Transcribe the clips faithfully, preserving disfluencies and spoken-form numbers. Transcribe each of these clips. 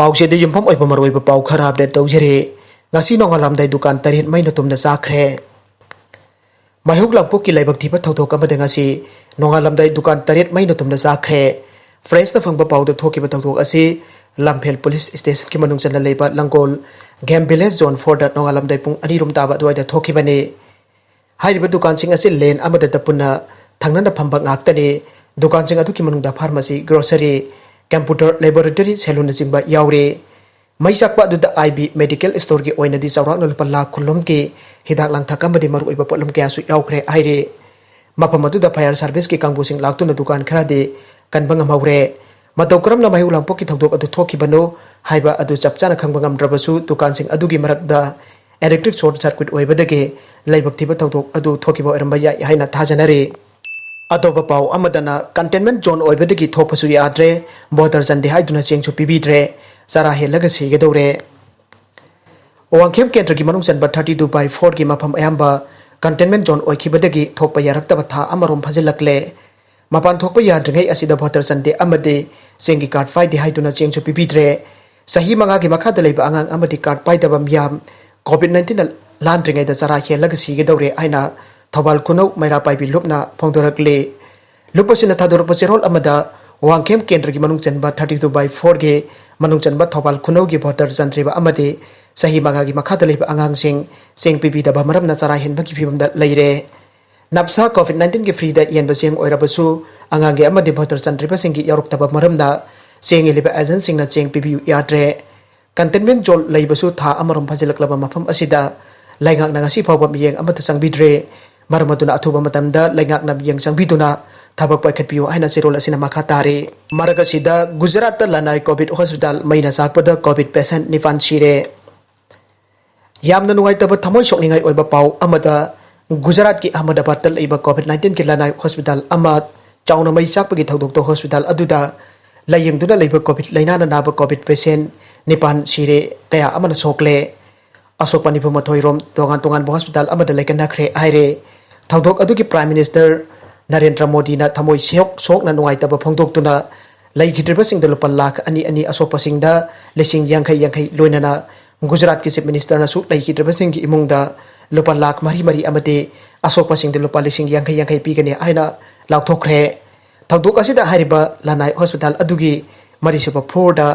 ꯄꯥꯎꯆꯦꯗ ꯌꯨꯝꯐꯝ ꯑꯣꯏꯕ ꯃꯔꯨꯑꯣꯏꯕ ꯄꯥꯎ ꯈꯔ ꯑꯞꯗꯦꯠ ꯇꯧꯖꯔꯤ꯫ ꯉꯁꯤ ꯅꯣꯡꯉꯥꯜꯂꯝꯗꯥꯏ ꯗꯨꯀꯥꯟ ꯇꯔꯦꯠ ꯃꯩꯅ ꯇꯨꯝꯅ ꯆꯥꯈ꯭ꯔꯦ꯫ ꯃꯩꯍꯧ ꯂꯥꯡꯄꯣꯛꯀꯤ ꯂꯥꯏꯕꯛ ꯊꯤꯕ ꯊꯧꯗꯣꯛ ꯑꯃꯗ ꯉꯁꯤ ꯅꯣꯡꯉꯥꯜꯂꯝꯗꯥꯏ ꯗꯨꯀꯥꯟ ꯇꯔꯦꯠ ꯃꯩꯅ ꯇꯨꯝꯅ ꯆꯥꯈ꯭ꯔꯦ꯫ ꯄ꯭ꯔꯦꯁꯅ ꯐꯪꯕ ꯄꯥꯎꯗ ꯊꯣꯛꯈꯤꯕ ꯊꯧꯗꯣꯛ ꯑꯁꯤ ꯂꯝꯐꯦꯜ ꯄꯨꯂꯤꯁ ꯁ꯭ꯇꯦꯁꯟꯒꯤ ꯃꯅꯨꯡ ꯆꯟꯅ ꯂꯩꯕ ꯂꯪꯒꯣꯜ ꯒꯦꯝ ꯚꯤꯂꯦꯖ ꯖꯣꯟ ꯐꯣꯔꯗ ꯅꯣꯡꯉꯥꯜꯂꯝꯗꯥꯏ ꯄꯨꯡ ꯑꯅꯤ ꯔꯣꯝ ꯇꯥꯕ ꯑꯗꯨꯋꯥꯏꯗ ꯊꯣꯛꯈꯤꯕꯅꯤ꯫ ꯍꯥꯏꯔꯤꯕ ꯗꯨꯀꯥꯟꯁꯤꯡ ꯑꯁꯤ ꯂꯦꯟ ꯑꯃꯗꯇ ꯄꯨꯟꯅ ꯊꯪꯅꯅ ꯐꯝꯕ ꯉꯥꯛꯇꯅꯤ꯫ ꯗꯨꯀꯥꯟꯁꯤꯡ ꯑꯗꯨꯒꯤ ꯃꯅꯨꯡꯗ ꯐꯥꯔꯃꯥꯁꯤ, ꯒ꯭ꯔꯣꯁꯔꯤ, ꯀꯝꯄ꯭ꯌꯨꯇꯔ, ꯂꯦꯕꯣꯔꯦꯇꯔꯤ, ꯁꯦꯂꯨꯟꯅꯆꯤꯡꯕ ꯌꯥꯎꯔꯤ꯫ ꯃꯩ ꯆꯥꯛꯄ ꯑꯗꯨꯗ ꯑꯥꯏ ꯕꯤ ꯃꯦꯗꯤꯀꯦꯜ ꯁ꯭ꯇꯣꯔꯒꯤ ꯑꯣꯏꯅꯗꯤ ꯆꯥꯎꯔꯥꯛꯅ ꯂꯨꯄꯥ ꯂꯥꯈ ꯀꯨꯟꯂꯣꯝꯒꯤ ꯍꯤꯗꯥꯛ ꯂꯥꯡꯊꯛ ꯑꯃꯗꯤ ꯃꯔꯨꯑꯣꯏꯕ ꯄꯣꯠꯂꯝ ꯀꯌꯥꯁꯨ ꯌꯥꯎꯈ꯭ꯔꯦ ꯍꯥꯏꯔꯤ꯫ ꯃꯐꯝ ꯑꯗꯨꯗ ꯐꯥꯌꯔ ꯁꯥꯔꯚꯤꯁꯀꯤ ꯀꯥꯡꯕꯨꯁꯤꯡ ꯂꯥꯛꯇꯨꯅ ꯗꯨꯀꯥꯟ ꯈꯔꯗꯤ ꯀꯟꯕ ꯉꯝꯍꯧꯔꯦ꯫ ꯃꯇꯧ ꯀꯔꯝꯅ ꯃꯩꯍꯧ ꯂꯥꯡꯄꯣꯛꯀꯤ ꯊꯧꯗꯣꯛ ꯑꯗꯨ ꯊꯣꯛꯈꯤꯕꯅꯣ ꯍꯥꯏꯕ ꯑꯗꯨ ꯆꯞ ꯆꯥꯅ ꯈꯪꯕ ꯉꯝꯗ꯭ꯔꯕꯁꯨ, ꯗꯨꯀꯥꯟꯁꯤꯡ ꯑꯗꯨꯒꯤ ꯃꯔꯛꯇ ꯏꯂꯦꯛꯇ꯭ꯔꯤꯛ ꯁꯣꯔꯠ ꯁꯔꯀ꯭ꯌꯨꯠ ꯑꯣꯏꯕꯗꯒꯤ ꯂꯥꯏꯕꯛ ꯊꯤꯕ ꯊꯧꯗꯣꯛ ꯑꯗꯨ ꯊꯣꯛꯈꯤꯕ ꯑꯣꯏꯔꯝꯕ ꯌꯥꯏ ꯍꯥꯏꯅ ꯊꯥꯖꯅꯔꯤ꯫ ꯑꯇꯣꯞꯄ ꯄꯥꯎ ꯑꯃꯗꯅ, ꯀꯟꯇꯦꯟꯃꯦꯟꯠ ꯖꯣꯟ ꯑꯣꯏꯕꯗꯒꯤ ꯊꯣꯛꯄꯁꯨ ꯌꯥꯗ꯭ꯔꯦ, ꯚꯣꯇꯔ ꯆꯟꯗꯦ ꯍꯥꯏꯗꯨꯅ ꯆꯦꯡꯁꯨ ꯄꯤꯕꯤꯗ꯭ꯔꯦ, ꯆꯔꯥ ꯍꯦꯜꯂꯒ ꯁꯤꯒꯗꯧꯔꯦ꯫ ꯋꯥꯡꯈꯦꯝ ꯀꯦꯟꯗ꯭ꯔꯒꯤ ꯃꯅꯨꯡ ꯆꯟꯕ thirty two by four ꯒꯤ ꯃꯐꯝ ꯑꯌꯥꯝꯕ ꯀꯟꯇꯦꯟꯃꯦꯟꯠ ꯖꯣꯟ ꯑꯣꯏꯈꯤꯕꯗꯒꯤ ꯊꯣꯛꯄ ꯌꯥꯔꯛꯇꯕ ꯊꯥ ꯑꯃꯔꯣꯝ ꯐꯥꯖꯤꯜꯂꯛꯂꯦ꯫ ꯃꯄꯥꯟ ꯊꯣꯛꯄ ꯌꯥꯗ꯭ꯔꯤꯉꯩ ꯑꯁꯤꯗ ꯚꯣꯇꯔ ꯆꯟꯗꯦ ꯑꯃꯗꯤ ꯆꯦꯡꯒꯤ ꯀꯥꯔꯗ ꯄꯥꯏꯗꯦ ꯍꯥꯏꯗꯨꯅ ꯆꯦꯡꯁꯨ ꯄꯤꯕꯤꯗ꯭ꯔꯦ꯫ ꯆꯍꯤ ꯃꯉꯥꯒꯤ ꯃꯈꯥꯗ ꯂꯩꯕ ꯑꯉꯥꯡ ꯑꯃꯗꯤ ꯀꯥꯔꯗ ꯄꯥꯏꯗꯕ ꯃꯤꯌꯥꯝ ꯀꯣꯚꯤꯗ ꯅꯥꯏꯟꯇꯤꯟꯅ ꯂꯥꯟꯗ꯭ꯔꯤꯉꯩꯗ ꯆꯔꯥ ꯍꯦꯜꯂꯒ ꯁꯤꯒꯗꯧꯔꯦ ꯍꯥꯏꯅ ꯊꯧꯕꯥꯜ ꯈꯨꯅꯧ ꯃꯩꯔꯥ ꯄꯥꯏꯕꯤ ꯂꯨꯞꯅ ꯐꯣꯡꯗꯣꯔꯛꯂꯤ꯫ ꯂꯨꯞ ꯑꯁꯤꯅ ꯊꯥꯗꯣꯔꯛꯄ ꯆꯦꯔꯣꯜ ꯑꯃꯗ ꯋꯥꯡꯈꯦꯝ ꯀꯦꯟꯗ꯭ꯔꯒꯤ ꯃꯅꯨꯡ ꯆꯟꯕ thirty two by four ꯒꯤ ꯃꯅꯨꯡ ꯆꯟꯕ ꯊꯧꯕꯥꯜ ꯈꯨꯅꯧꯒꯤ ꯚꯣꯇꯔ ꯆꯟꯗ꯭ꯔꯤꯕ ꯑꯃꯗꯤ ꯆꯍꯤ ꯃꯉꯥꯒꯤ ꯃꯈꯥꯗ ꯂꯩꯕ ꯑꯉꯥꯡꯁꯤꯡ ꯆꯦꯡ ꯄꯤꯕꯤꯗꯕ ꯃꯔꯝꯅ ꯆꯔꯥ ꯍꯦꯟꯕꯒꯤ ꯐꯤꯕꯝꯗ ꯂꯩꯔꯦ꯫ ꯅꯞꯁꯥ ꯀꯣꯚꯤꯗ ꯅꯥꯏꯟꯇꯤꯟꯒꯤ ꯐ꯭ꯔꯤꯗ ꯌꯦꯟꯕ ꯆꯦꯡ ꯑꯣꯏꯔꯕꯁꯨ ꯑꯉꯥꯡꯒꯤ ꯑꯃꯗꯤ ꯚꯣꯇꯔ ꯆꯟꯗ꯭ꯔꯤꯕꯁꯤꯡꯒꯤ ꯌꯥꯎꯔꯛꯇꯕ ꯃꯔꯝꯅ ꯆꯦꯡ ꯌꯦꯜꯂꯤꯕ ꯑꯦꯖꯦꯟꯁꯤꯡꯅ ꯆꯦꯡ ꯄꯤꯕꯤꯌꯨ ꯌꯥꯗ꯭ꯔꯦ꯫ ꯀꯟꯇꯦꯟꯃꯦꯟꯠ ꯖꯣꯟ ꯂꯩꯕꯁꯨ ꯊꯥ ꯑꯃꯔꯣꯝ ꯐꯥꯖꯤꯜꯂꯛꯂꯕ ꯃꯐꯝ ꯑꯁꯤꯗ ꯂꯩꯉꯥꯛꯅ ꯉꯁꯤ ꯐꯥꯎꯕ ꯃꯤꯠꯌꯦꯡ ꯑꯃꯠꯇ ꯆꯪꯕꯤꯗ꯭ꯔꯦ꯫ ꯃꯔꯝ ꯑꯗꯨꯅ ꯑꯊꯨꯕ ꯃꯇꯝꯗ ꯂꯩꯉꯥꯛꯅ ꯃꯤꯠꯌꯦꯡ ꯆꯪꯕꯤꯗꯨꯅ ꯊꯕꯛ ꯄꯥꯏꯈꯠꯄꯤꯌꯨ ꯍꯥꯏꯅ ꯆꯦꯔꯣꯜ ꯑꯁꯤꯅ ꯃꯈꯥ ꯇꯥꯔꯤ꯫ ꯃꯔꯛ ꯑꯁꯤꯗ ꯒꯨꯖꯔꯥꯠꯇ ꯂꯅꯥꯏ ꯀꯣꯚꯤꯗ ꯍꯣꯁꯄꯤꯇꯥꯜ ꯃꯩꯅ ꯆꯥꯛꯄꯗ ꯀꯣꯚꯤꯗ ꯄꯦꯁꯦꯟꯠ ꯅꯤꯄꯥꯟ ꯁꯤꯔꯦ꯫ ꯌꯥꯝꯅ ꯅꯨꯡꯉꯥꯏꯇꯕ ꯊꯃꯣꯏ ꯁꯣꯛꯅꯤꯡꯉꯥꯏ ꯑꯣꯏꯕ ꯄꯥꯎ ꯑꯃꯗ, ꯒꯨꯖꯔꯥꯠꯀꯤ ꯑꯍꯃꯗꯥꯕꯥꯗꯇ ꯂꯩꯕ ꯀꯣꯚꯤꯗ ꯅꯥꯏꯟꯇꯤꯟꯒꯤ ꯂꯅꯥꯏ ꯍꯣꯁꯄꯤꯇꯥꯜ ꯑꯃ ꯆꯥꯎꯅ ꯃꯩ ꯆꯥꯛꯄꯒꯤ ꯊꯧꯗꯣꯛꯇ ꯍꯣꯁꯄꯤꯇꯥꯜ ꯑꯗꯨꯗ ꯂꯥꯌꯦꯡꯗꯨꯅ ꯂꯩꯕ ꯀꯣꯚꯤꯗ ꯂꯥꯏꯅꯥꯅ ꯅꯥꯕ ꯀꯣꯚꯤꯗ ꯄꯦꯁꯦꯟꯠ ꯅꯤꯄꯥꯟ ꯁꯤꯔꯦ, ꯀꯌꯥ ꯑꯃꯅ ꯁꯣꯛꯂꯦ꯫ ꯑꯁꯣꯛꯄ ꯅꯤꯐꯨ ꯃꯥꯊꯣꯏ ꯔꯣꯝ ꯇꯣꯉꯥꯟ ꯇꯣꯉꯥꯟꯕ ꯍꯣꯁꯄꯤꯇꯥꯜ ꯑꯃꯗ ꯂꯩꯈꯠꯅꯈ꯭ꯔꯦ ꯍꯥꯏꯔꯦ꯫ ꯊꯧꯗꯣꯛ ꯑꯗꯨꯒꯤ ꯄ꯭ꯔꯥꯏꯝ ꯃꯤꯅꯤꯁꯇꯔ ꯅꯔꯦꯟꯗ꯭ꯔ ꯃꯣꯗꯤꯅ ꯊꯃꯣꯏ ꯁꯦꯛ-, ꯁꯣꯛꯅ ꯅꯨꯡꯉꯥꯏꯇꯕ ꯐꯣꯡꯗꯣꯛꯇꯨꯅ ꯂꯩꯈꯤꯗ꯭ꯔꯤꯕꯁꯤꯡꯗ ꯂꯨꯄꯥ ꯂꯥꯈ ꯑꯅꯤ ꯑꯅꯤ, ꯑꯁꯣꯛꯄꯁꯤꯡꯗ ꯂꯤꯁꯤꯡ ꯌꯥꯡꯈꯩ ꯌꯥꯡꯈꯩ, ꯂꯣꯏꯅꯅ ꯒꯨꯖꯔꯥꯠꯀꯤ ꯆꯤꯐ ꯃꯤꯅꯤꯁꯇꯔꯅꯁꯨ ꯂꯩꯈꯤꯗ꯭ꯔꯤꯕꯁꯤꯡꯒꯤ ꯏꯃꯨꯡꯗ ꯂꯨꯄꯥ ꯂꯥꯈ ꯃꯔꯤ ꯃꯔꯤ ꯑꯃꯗꯤ ꯑꯁꯣꯛꯄꯁꯤꯡꯗ ꯂꯨꯄꯥ ꯂꯤꯁꯤꯡ ꯌꯥꯡꯈꯩ ꯌꯥꯡꯈꯩ ꯄꯤꯒꯅꯤ ꯍꯥꯏꯅ ꯂꯥꯎꯊꯣꯛꯈ꯭ꯔꯦ꯫ ꯊꯧꯗꯣꯛ ꯑꯁꯤꯗ ꯍꯥꯏꯔꯤꯕ ꯂꯅꯥꯏ ꯍꯣꯁꯄꯤꯇꯥꯜ ꯑꯗꯨꯒꯤ ꯃꯔꯤꯁꯨꯕ ꯐ꯭ꯂꯣꯔꯗ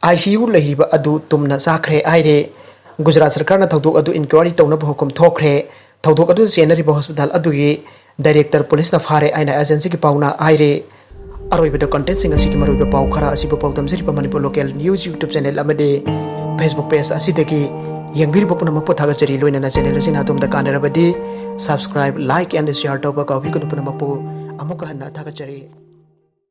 ꯑꯥꯏ ꯁꯤ ꯌꯨ ꯂꯩꯔꯤꯕ ꯑꯗꯨ ꯇꯨꯝꯅ ꯆꯥꯈ꯭ꯔꯦ ꯍꯥꯏꯔꯦ꯫ ꯒꯨꯖꯔꯥꯠ ꯁꯔꯀꯥꯔꯅ ꯊꯧꯗꯣꯛ ꯑꯗꯨ ꯏꯟꯀ꯭ꯋꯥꯏꯔꯤ ꯇꯧꯅꯕ ꯍꯨꯀꯨꯝ ꯊꯣꯛꯈ꯭ꯔꯦ꯫ ꯊꯧꯗꯣꯛ ꯑꯗꯨ ꯆꯦꯟꯅꯔꯤꯕ ꯍꯣꯁꯄꯤꯇꯥꯜ ꯑꯗꯨꯒꯤ ꯗꯥꯏꯔꯦꯛꯇꯔ ꯄꯨꯂꯤꯁꯅ ꯐꯥꯔꯦ ꯍꯥꯏꯅ ꯑꯦꯖꯦꯟꯁꯤꯒꯤ ꯄꯥꯎꯅ ꯍꯥꯏꯔꯦ꯫ ꯑꯔꯣꯏꯕꯗ ꯀꯟꯇꯦꯟꯁꯤꯡ ꯑꯁꯤꯒꯤ ꯃꯔꯨꯑꯣꯏꯕ ꯄꯥꯎ ꯈꯔ ꯑꯁꯤꯕꯨ ꯄꯥꯎꯗꯝꯖꯔꯤꯕ Manipur local news YouTube channel ꯑꯃꯗꯤ ꯐꯦꯁꯕꯨꯛ ꯄꯦꯖ ꯑꯁꯤꯗꯒꯤ ꯌꯦꯡꯕꯤꯔꯤꯕ ꯄꯨꯝꯅꯃꯛꯄꯨ ꯊꯥꯒꯠꯆꯔꯤ꯫ ꯂꯣꯏꯅꯅ ꯆꯦꯅꯦꯜ ꯑꯁꯤꯅ ꯑꯗꯣꯝꯗ ꯀꯥꯟꯅꯔꯕꯗꯤ subscribe, like and share ꯇꯧꯕ ꯀꯥꯎꯕꯤꯒꯅꯨ꯫ ꯄꯨꯝꯅꯃꯛꯄꯨ ꯑꯃꯨꯛꯀ ꯍꯟꯅ ꯊꯥꯒꯠꯆꯔꯤ꯫